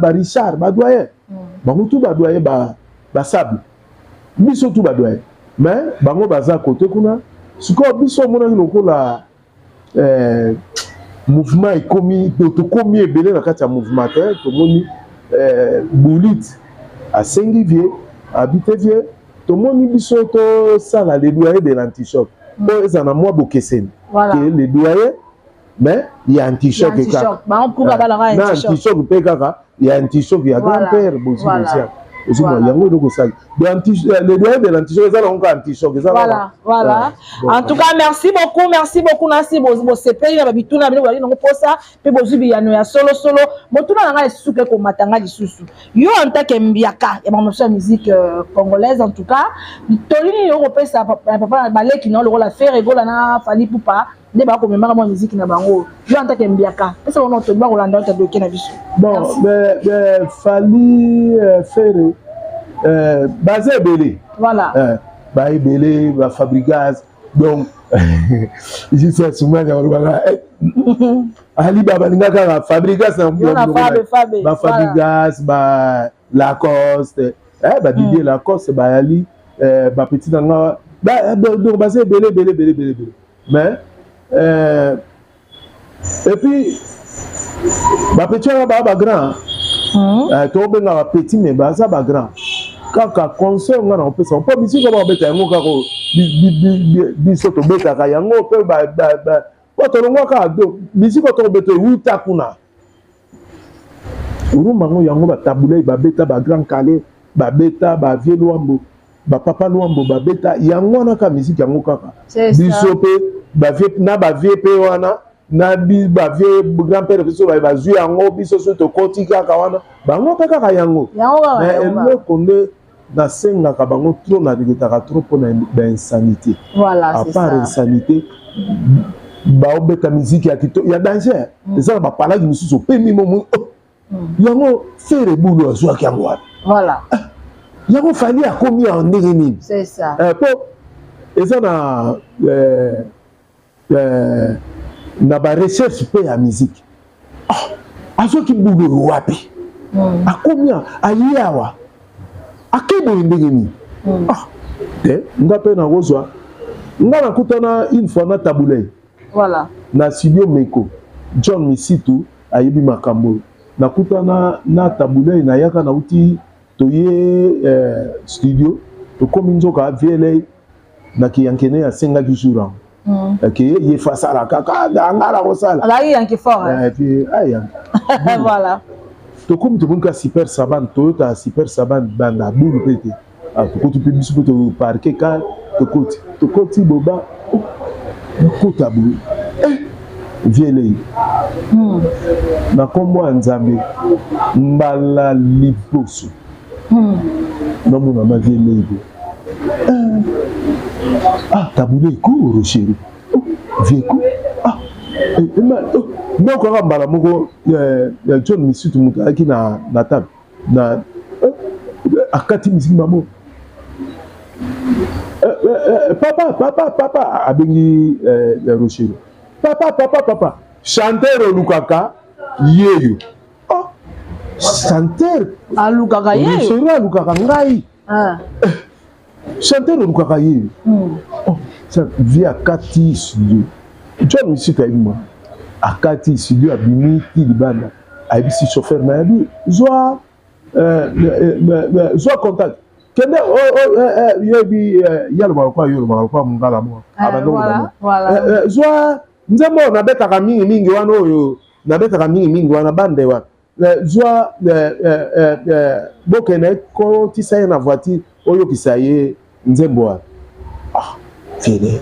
baRichard, badoyen bango tu, badoyen basable, biso tu badoyen. Mais bango baza kote kuna. Sikoyo biso omonaki lokola mouvement ekomi, tokomi ebele na kati ya mouvement te. Tomoni Bulit asengi vieux abi te, vieux, tomoni biso tosala le doyen de l'antichoc mpo eza na mwa bokeseni ke le doyen, mais ya antichoc kaka na antichoc mpe kaka ya antichoc ya grand père Bozi Boziana. Ozomona yango eloko osali le doyen de l'antichoc eza nango kaka antichoc eza. Voilà, voilà. En tout cas, merci beaucoup, merci beaucoup. Nasi bosepeli na babituna bino bozali nango mposa mpe bozwi biyano ya solosolo. Motuna na ngai esuka ekomata ngai lisusu, yo en tant que mbiaka ya makambo ya musique congolaise, en tout cas toli nini okopesa papa baleki na lokola Ferre Gola na Fally Ipupa nde bakomemaka mwa musique na bango? Yo en tant que mbiaka, pesa bango toli, bakolanda ota doke na biso. Bon, Fally, Ferre, baza ebele. Baebele, baFabregas. Donc juste asumani alobaka Ali balinga kaka Fabregas na baFabregas, ba Lacoste, badidier Lacoste, bayali. Bapeti na nga donc baza ebele ebele ebele ebele ebele, mais et puis bapeti wana baa bagrand. Tobenga bapeti, mais baza bagrand. Kaka conseil nga na kopesa, mpo bisika babeta yango kaka biso tobetaka yango mpe po tolongwa kaka bisika tokobeta ewuta kuna. Rumba yango, yango baTabu Ley babeta, baGrand Kallé babeta, bavieux Lwambo, bapapa Lwambo babeta yango wana kaka, musique yango kaka. Biso mpe bavieux na bavieux mpe wana na bavieux grand père biso bazwi yango, biso soki tokoti kaka wana, bango mpe kaka yango. Mais eloko nde nasengaka bango trop, naregrettaka trop mpona bainsanité. À part insanité, baobeta musique ya kito ya danger. Eza na bapalaki mosusu opemi momo yango. Ferre bulu azwaki yango wapi? Yango Fally akomi ya ndenge nini? Po eza na barecherche mpe ya musique. Azwaki bulu oyo wapi? Akomi aye awa, ake boye ndenge nini? Te, nga mpe nakozwa, nga nakutana une fois na Tabu Ley na studio Meko. John Misitu ayebi makambo oyo. Nakutana na Tabu Ley, nayaka nauti toye studio, tokomi nzoka VLA na kiyankene asengaki jour yango. Ake ye fa asala kaka nga na kosala. Azalaki yanki fort. Puis ayanki. Tokomi, tomoni ka Super Saban, Toyota Super Saban, banda bulu mpe te. Tokoti mpe biso mpe toparke ka, tokoti, tokoti boba, nakota boye, vieux Ley, na nkombo ya Nzambe, mbala liboso namona ma vieux Ley boye. Ah, Tabu Ley ko Rochereau, vieux ko, ah, donc kaka mbala moko John Misitu, moto ayaki na table na akati misiki mamo, "Papa, papa, papa," abengi Rochereau, "Papa, papa, papa, chanteur olukaka yeyo." Oh, chanteur alukaka yeyo. Rochereau alukaka ngai. Chanteur olukaka yeyo. Oh, vieux akati studio, John Misitu ayebi mwa, akati studio, abimi ti libanda, ayebisi chauffeur na yebi, "Zwa, zwa contact, kende." Yebi ye alobaka lokola yo olobaka lokola mongala mwa abanda, "Zwa nzembo oyo nabetaka mingimingi wana, oyo nabetaka mingimingi wana, bande wana, zwa, bokende kotisa ye na voiture, oyokisa ye nzembo wana." Ah, fele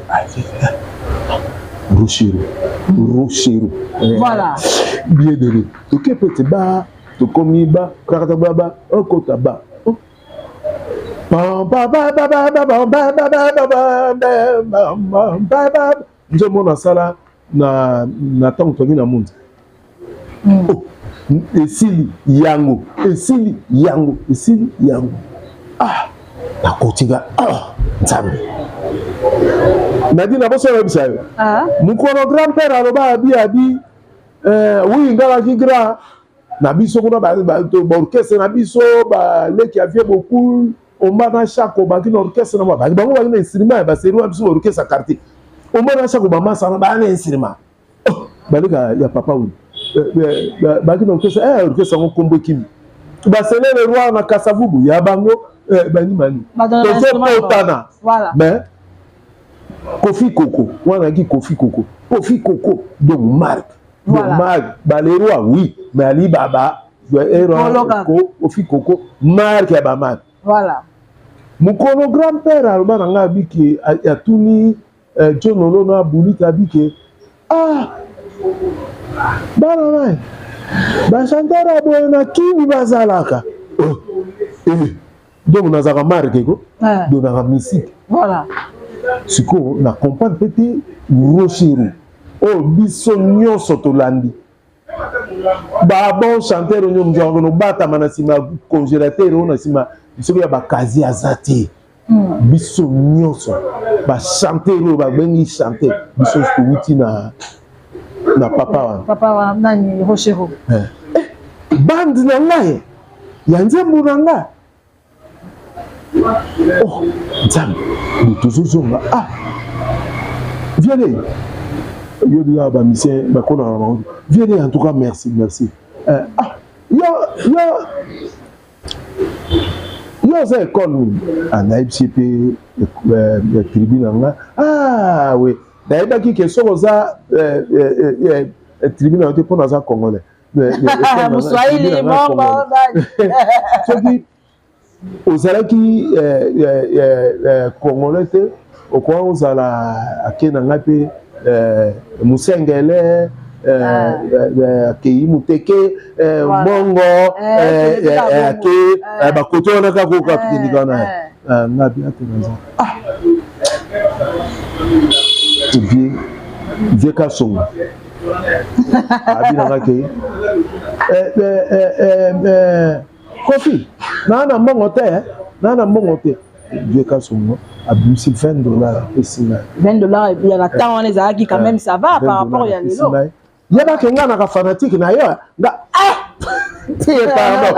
Rochereau, Rochereau. Bien donné. Toke pe te ba, tokomi ba krakata ba ba okota ba ba ba ba ba ba ba ba ba ba ba ba ba ba ba, nzembo nasala na ntango toki na munza. Oh, esili yango, esili yango, esili yango. Ah, nakotika. Ah, Nzambe, nadi na boso oyebisa yo. Mokolo grand père aloba, abi abi oui, ngalaki grand na biso kuna, baorchestre na biso, baleki ya vieux Bokul, Omba na Chako, baki na orchestre na bango, baki na instrument ya baseri wana. Biso baorchestre ya quartier, Omba na Chako, bamasana baya na instrument. Baleka ya papa oyo baki na orchestre, orchestre yango kombo ekimi, basele le roi na Kasavubu ya bango, bani bani tozopotana. Mais Kofi Koko wana ayaki, Kofi Koko, Kofi Koko, donc marque, donc marque baleroy, oui, mais Ali Baba, Kofi Koko, marque ya bamarque. Mokolo grand père aloba na ngai, abiki atuni John Olono, abulita, abike, "Ah, bana mai, bachanteur ya boye na kini bazalaka." Oh, eh. Donc nazalaka marque ko, donc nazalaka mystique. Sikoyo na comprendre mpe te, Rochereau oyo biso nyonso tolandi, babon chanteur oyo nyonso nobatama na nsima ya congélateur oyo na nsima soki ya bakazi aza te. Biso nyonso bachanteur oyo babengi chanteur, biso nyonso towuti na papa wana. Papa wana nani? Rochereau. Bande na ngai ya nzembo na ngai. Oh Nzambe, tozozonga ah viens yobi kaka bamisien bakonaka na bango viens, en tout cas merci, merci. Ah yo yo yo oza ekole nini? Ah, nayebisi mpe tribu na nga. Ah oui, nayebaki ke soki oza tribu na yo te, mpo naza Congolais. Moswahili mongo. Soki ozalaki Congolais te, okoka ozala ake na ngai mpe mosengele, akei moteke mbongo, ake bakoto wana kaka oka tokendika wana nga bi ate naza. Ah, vie vie Kasongo abi nanga ke Kofi naa na mbongo te, naa na mbongo te. Vie Kasongo abimisi 20 $ apesi ngai. 20 $ ya na temps wana ezalaki quand même, ça va par rapport ya lelo. Yebake nga naka fanatique na yo nga. Ah te, pardon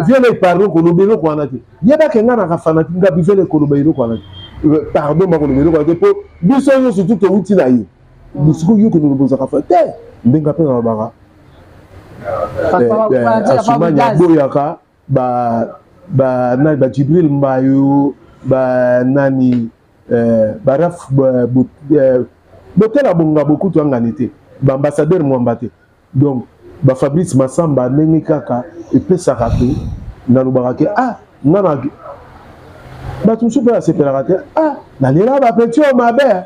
viele, pardon koloba eloko wana te. Yebake nga naka fanatique nga bivele koloba eloko wana te, pardon, bakoloba eloko wana te, mpo biso nyonso tu towuti na ye. Sikoyo yo koloba ozaka fa te, ndenge mpe nalobaka Asumani aboyaka ba nani, ba Jibril Mbayo, ba nani, baraf botela bonga bokutu angani te, baambassadeur Mwamba te, donc baFabrice Masamba, ndenge kaka epesaka te. Nalobaka ke ah, nga na bato mosusu mpe basepelaka te. Ah, nalela bapeti oyo mabe.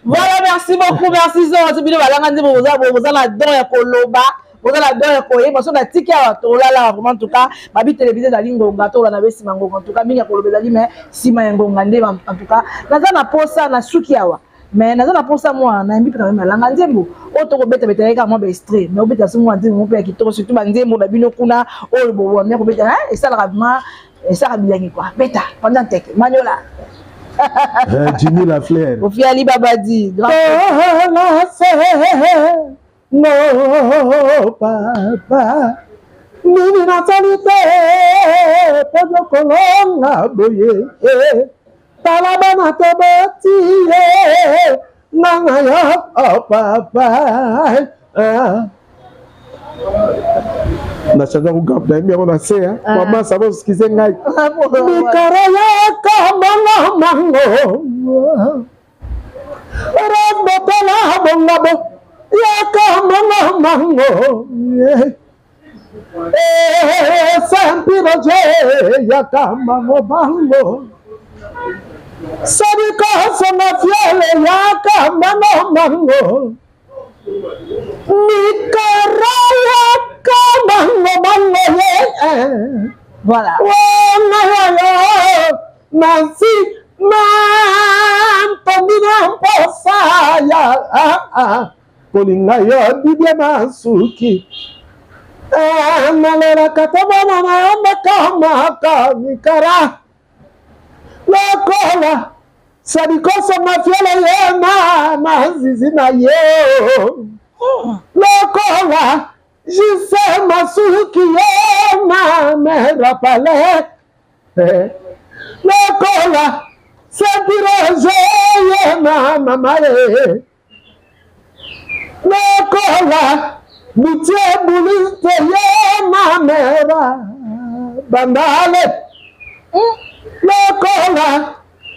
Voilà, merci beaucoup, merci. Zo bino balanga nzembo, boza na don ya koloba, boza na don ya koyeba. So natiki awa, tolala vraiment. En tout cas, babi télévisé ezali ngonga, tolanda be nsima ngonga. En tout cas, mingi ya koloba ezali, mais nsima ya ngonga nde. En tout cas, naza na posa na suki awa, mais naza na posa mwa nayembi mpe na malanga nzembo oyo tokobetabeta ye kaka mwa baextrait, mais obeta so mwa nzembo mpe ya kitoko, surtout banzembo na bino kuna oyo bobamia kobeta, esalaka vraiment, esalaka bilangi kua. Beta pendant teke maniola. Jimmy La Fleur. Kofi Ali Babadi. No papa, nini nasali te mpo kolonga boye? Tala bana toboti ye nanga yo, oh papa. Nachanga kugamba, nayembi yango na se mama sabo, excuse ngai. Mikara yaka mango mango rabotala bongabo yaka mango mango Saint-Roger yaka mango mango Sadiko songa fiele yaka mango mango Mikara yaka mango mango ye. Voilà. Wana yo nasi na mposa ya kolinga yo Dibie Masuki, nalelaka tobona na yo mekamaka mikara lokola Sadikoso mafiele ye na mazizi na ye lokola Jise Masuki ye na merapale lokola Sentiroje ye na mama ye lokola Butie Bulite ye na mera bandale lokola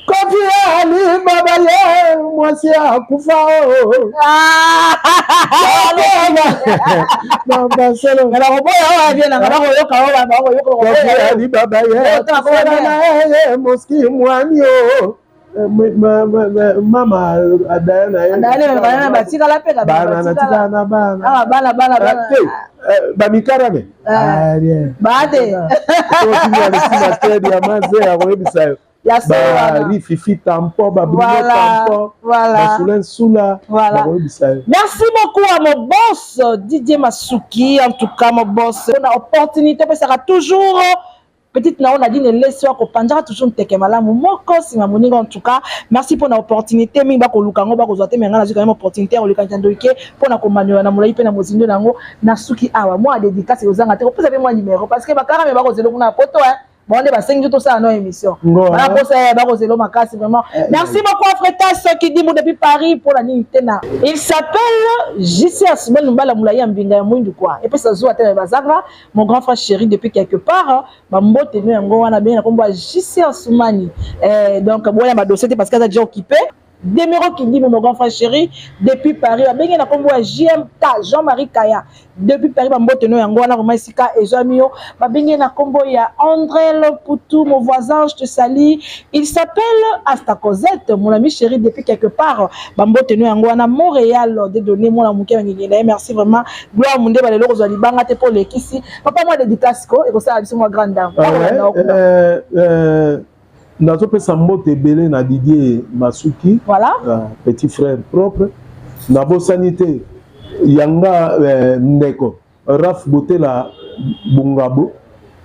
Kofi Ali Baba ye mwasi akufa o. Kofi Ali Baba ye ye moski mwani o mama adaya na ye. Batikala mpe. Bana natikala na bana. Bana bana. Te, bamikara me. Bate. Master ya maze akoyebisa yo. Barififi tampon, babruno tampon, basulin sula, bakoyebisa yo. Merci beaucoup à mon boss Didier Masuki. En tout cas, mon boss, on a opportunité, ça sera toujours. Petite na yo Nadine Elesi wa kopanzaka toujours nteke malamu moko nsima moninga. En tout cas, merci mpo na opportunité mingi bakoluka yango bakozwa te, me ngai nazwi quand même opportunité ya koleka ntandoike mpo na komaniola na molai mpe na mozindo na yango. Nasuki awa, mwa dédicace ekozanga te, kopesa mpe mwa numéro parce que bakara me bakozela kuna na poto, hein. Bango nde basengi biso tosala no émission, banaposa bakozela makasi vraiment. Merci beaucoup, Afretas Kidimu depuis Paris. Mpona nini te na il s'appelle JC Asumani Mbala Molai ya mbinga ya mwindu quoi, epesa zuwa te na bazanga. Mon grand frère chéri depuis quelque part, bambote no yango wana bengi na kombo ya JC Asumani. Donc boya ba dossier te parce que aza déjà occupé. Demero Kidimu, mon grand frère chéri depuis Paris, babengi na kombo ya JMK Jean-Marie Kaya depuis Paris, bambote no yango wana vraiment esika ezwami yo. Babengi na kombo ya André Loputu, mon voisin, je te salue. Il s'appelle Asta Cosette, mon ami chéri depuis quelque part, bambote no yango wana Montréal de donner mwana moke bangenge na ye. Merci vraiment, Gloire Munde balelo kozwa libanga te mpo olekisi papa. Mwa dédicace ko ekosala biso mwa grande dame. Ah ouais, nazopesa mbote ebele na Didier Masuki, petit frère propre. Nabosani te yanga ndeko Raf Botela Bungabo.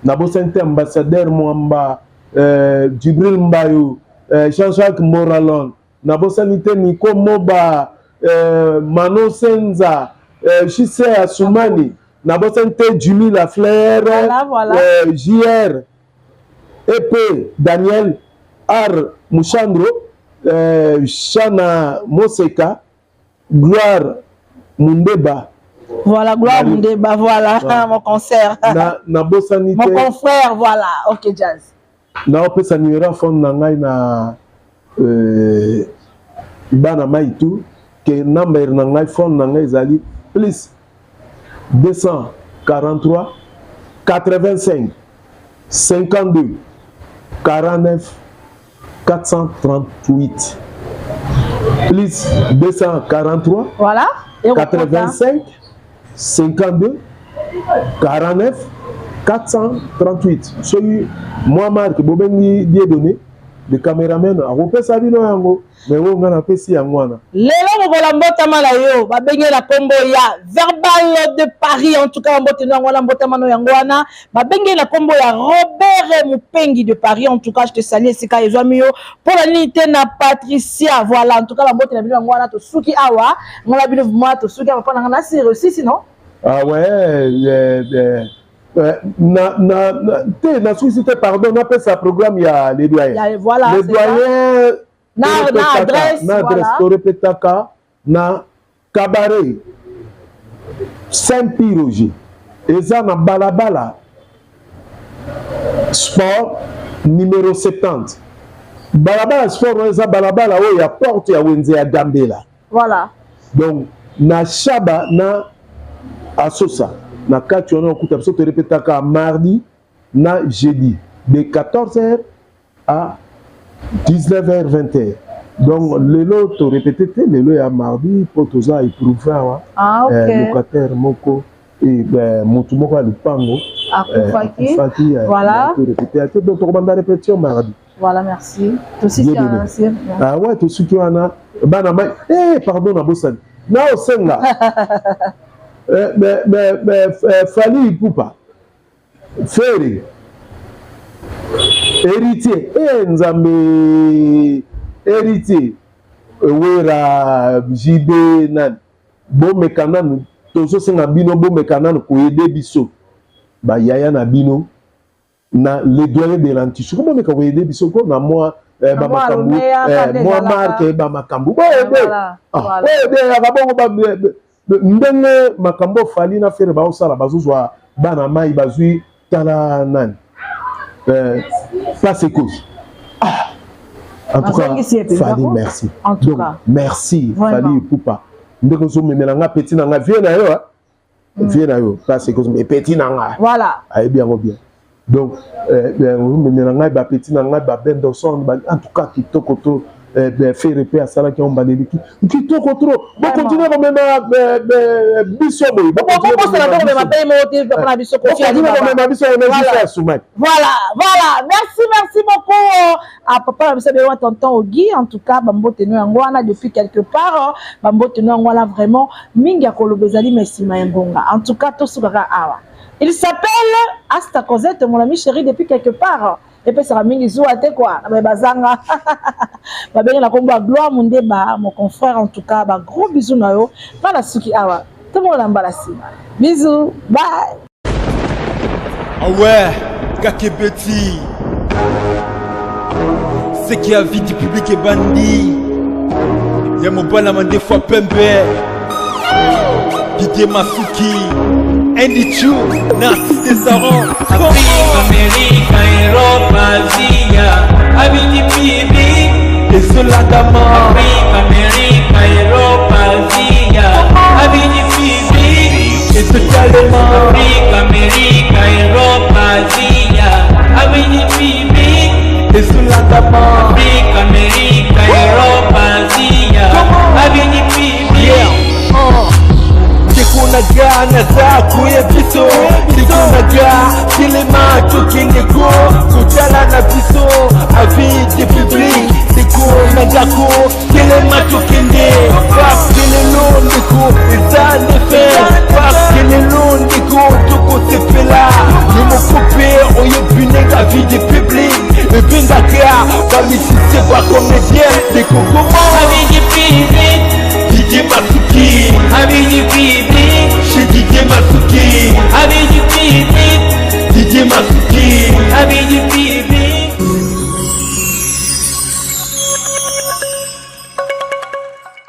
Nabosani te ambassadeur Mwamba, Djibril Mbayo, Jean-Jacques Moralon. Nabosani te Niko Moba, Mano Senza, Jise Asumani. Nabosani te Jimmy Lafleur, Voilà. JR EP Daniel R Mushandro, Shana Moseka, Gloire Mundeba. Voilà, Gloire Mundeba, voilà, Voilà. Mon concert. Na nabosani Mon te confrère, voilà. Ok, Jazz. Naopesa numéro ya phone na ngai na bana mai tu ke number na ngai, phone na ngai ezali plus 243 85 52 49 438, plus 243 Et on 85 52 49 438. Soki mwa marke bobengi Dieudonné le caméraman akopesa bino yango, mais oyo ngai napesi yango wana. Lelo mokola mbotama na yo, babengi na nkombo ya Verbal de Paris. En tout cas, mbote no yango wana, mbotama no yango wana. Babengi na nkombo ya Robert Mupengi de Paris. En tout cas, je te salue esika ezwami yo. Mpona nini te na Patricia. Voilà, en tout cas, bambote na bino yango wana. Tosuki awa, ngana bino vraiment tosuki awa. Mpona nga nasi réussi sinon. Ah ouais, na te nasukisi te, pardon, napesa programme ya le doyen. Ya, voilà, le c'est ça. Doyen Na adresse. Na adresse. Torepetaka na cabaret Saint Pie Roger, eza na balabala Sport numéro 70. Balabala Sport wana eza balabala oyo ya porte ya wenze ya Gambela. Donc na Shaba na Asosa na kati wana okuta biso. Torepetaka mardi na jeudi de 14h à 19h, 20h. Donc lelo torepete te, lelo ya mardi, mpo toza éprouvé awa. Ah, ok. Locataire moko, motu moko ya lupango akufaki. Akufaki. Voilà. Torepete te, donc tokobanda répétition mardi. Voilà, merci. Tosuki Bien donné. Ah ouais, tosuki wana, bana mai. Pardon, nabosani na osenga mais Fally Ipupa, Ferre, Héritier, Nzambe, Héritier, Wera, JB, nani, bomeka nanu, tozosenga bino bomeka nanu koyede biso bayaya na bino na le doyen de l'antichoc, bomeka koyede biso ko na mwa bamakambo, mwa marke, bamakambo boyede boyede yaka bongo. Ndenge makambo Fally na Ferre baosala, bazozwa bana mai, bazwi tala nani, place ekozi. Ah, en tout cas, Fally, merci. En tout Donc, cas. Merci Fally Ipupa, ndenge ozomemela nga petit na nga, vie na yo, vie na yo place ekozi, petit na nga. Ayebi yango bien. Donc ozomemela ngai bapeti na ngai, babendoson, en tout cas kitoko. To Ferre mpe asalaki yango mbala eleki kitoko trop. Bokontinue komema biso boye, bobosana te komema mpe moko te mpona biso. Bokontinue komema biso biso ya Sumaki. Voilà, merci, merci beaucoup à papa na biso bewa, tonton Ogi. En tout cas, bambote no yango wana depuis quelque part, bambote no yango wana. Vraiment mingi ya koloba ezali, mais nsima ya ngonga, en tout cas tosukaka awa. Il s'appelle Asta Cosette, mon ami chéri depuis quelque part. Epesaka mingi zuwa te kua na baye bazanga babenge na kombo ya Gloire Mundeba, mon confrère. En tout cas, ba gros bisous na yo. Mpa na suki awa, tomona mbala nsima. Bisous, bye. Ah ouais, Kakebeti. Ce qui avis du public ebandi ya mobala mandefu pembe, Didier Masuki, Andy Chu na Césaron. Afrique, Amérique, Europe, Asia, avis du public. Ezolandama. Afrique, Amérique, Europe, Asia, avis du public. Ezotalema. Afrique, Amérique, Europe, Asia, avis du public. Ezolandama. Afrique, Amérique, Europe, Asia, avis du public. Ndeko na nga, naza koya biso. Ndeko na nga, telema, tokende ko kotala na biso avis du public. Ndeko na ngako, telema, tokende, parce que lelo, ndeko, eza ndefe, parce que lelo, ndeko, tokosepela yo moko mpe oyebi ndenge avis du public ebengaka bamusicien, bacomédien. Ndeko, koma. Avis du public. Didier Masuki. Avis du public. Chez Didier Masuki. Avis du public. Didier Masuki.